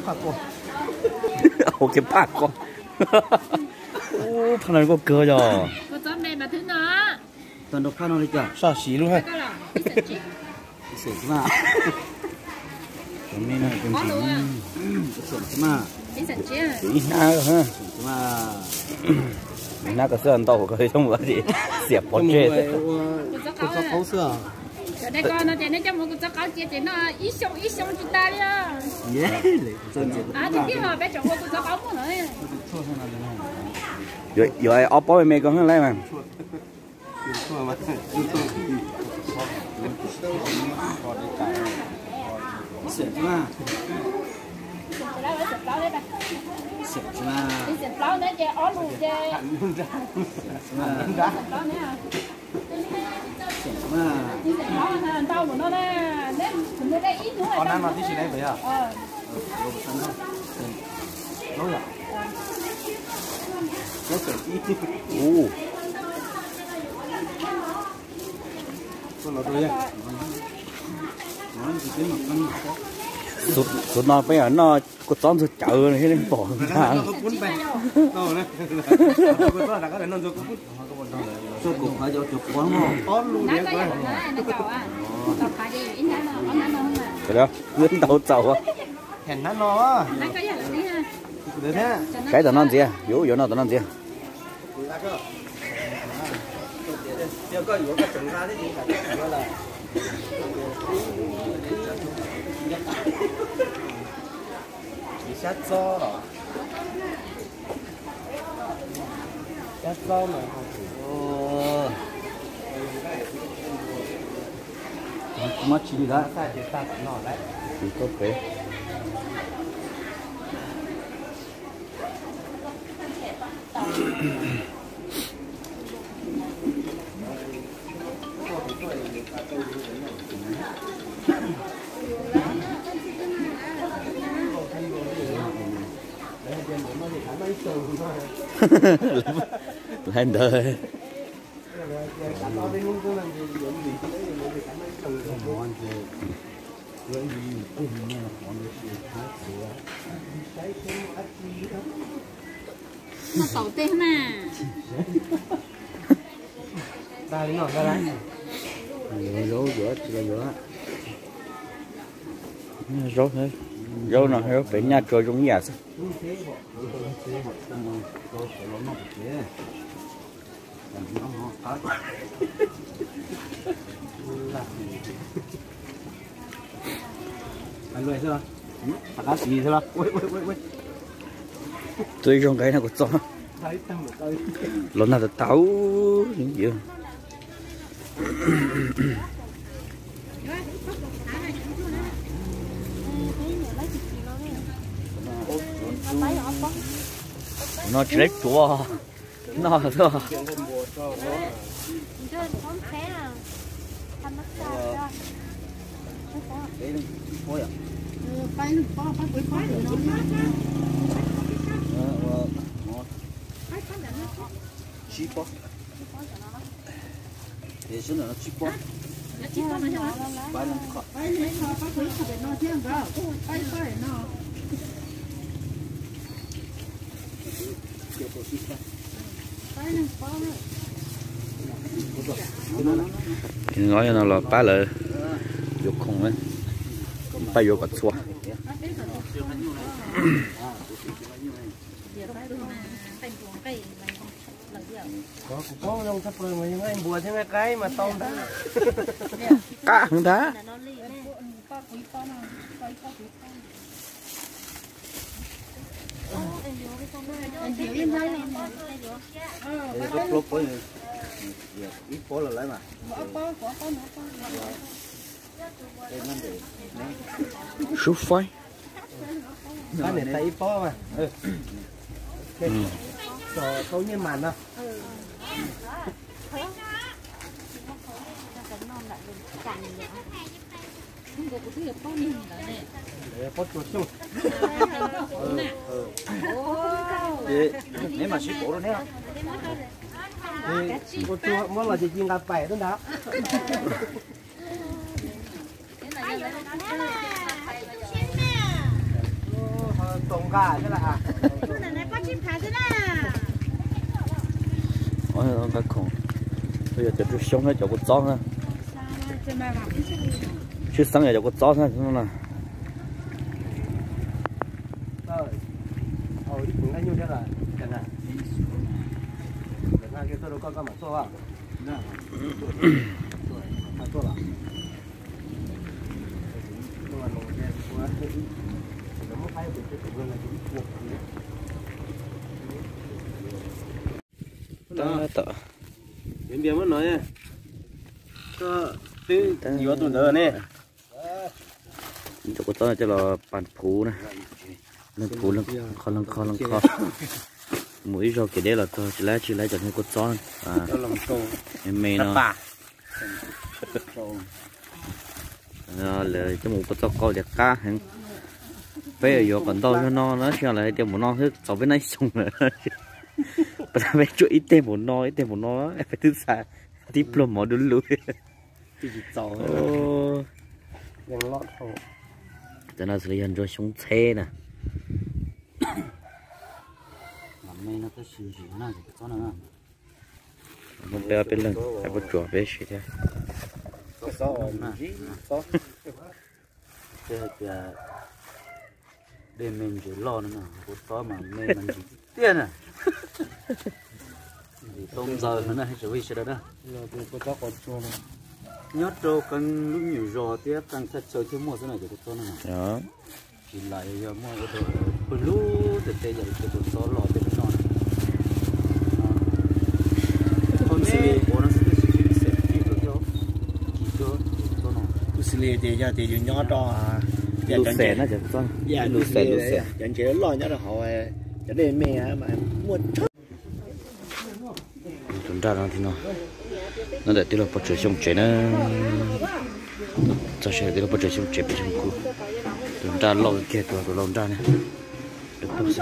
Ua kiag phaj koj. Phaj no koj kawg yog. Tag nrho phaj no li cas? Saj siv lub hab. Ib hnab, ib hnab koj xwb ntau koj coj mus xiam pov tseg. Cov dej ko no ces nej coj mus kuv txoj qau cia ces noj ib xyoo ib xyoo tsis tas li. Tiag tiag los peb tseem ua kuv txoj qau muaj no. Yuav ob pob me me ko hab lawm mas. Ntau no na, ib hnub no tib si ne. Xub no peb noj kua txob ntxuag cawv thiab pom ntag. Wb ntau txaus. Saib tom no ntxiv, yuav yuav no tom no ntxiv. Muab tsis li lawm. Tsis tau pem. Lawv ntawd. Noj tau tej na. Yuav zaub yuav tsis los yuav. Zaub, zaub no zaub pem nyaj tsuag zoo ib yam xwb. Txua ib zaug nqaij no kuv txo los nag tas tas. No tsis laib tsuav no xwb. Tsib pob. Tsib pob. Nov yog no los pab lawv yuav khoom, pab yuav kom txhua. Kuv paub zoo tshaj plaws mas yog nqaij npua thiab nqaij qaib mas tau ntag. Qab heev ntag. Ib pob lawm mas. Sub faib. Pab niam tais ib pob mas. Tau nyiaj mas no. Pob tsuas xyoob. Neb mas sib pauv rau neb. Ua tsuag muab los ces ci nqa pais xwb ntag. Nqa khoom, yog cov tsuas xyoob thiab cov kua txob na. Tshwj xeeb yog cov kua txob xwb no na. Tab tom, twb yuav tus ntawd ne. Cov kua txob no coj los pas phuv na, leej phuv leej kho leej kho leej kho. Mus ib zaug kev deb los txog tsis laib tsis laib cov niag kua txob me me no. Lawv coj mus ua kua txob qau tias qab heev. Peb yuav kom ntau zog no na, tsis yog lawv hais tias npaum no xwb txaus peb nab xyoo lawm. Peb tsuas ib teg npaum no ib teg npaum no, peb twb xav tib pluag mov du lug. Cov no xws li yog ntsuag xyoob txheb na. Peb ob peb leeg hais puas tsuas peb siv thiab. Hais tias dej me ntsis loj no, kua txob mas me mas ntsis tiag na. Ntsis tau ntxaws no na, sawv daws na. Nyob rau qee lub me nyuam zos thiab qee thaj chaw thiaj muaj xwb na cov kua txob no. Tsis lam yog muaj ua rau pawg lug tej tej yam li cov kua txob los tej no na. Tus xws li tias yog tias yus nyob rau lus xes na, cov ntses loj nyob rau hauv cov dej me mas muaj tshaj. Tus nraj no, no ntawm tij laug Pov Tsuas Xyooj tsev na. Txog sawv daws tij laug Pov Tsuas Xyooj tsev peb xyoo kuj, tus nraj loj kiag tus tus laus nraj na. Tus pog xwb.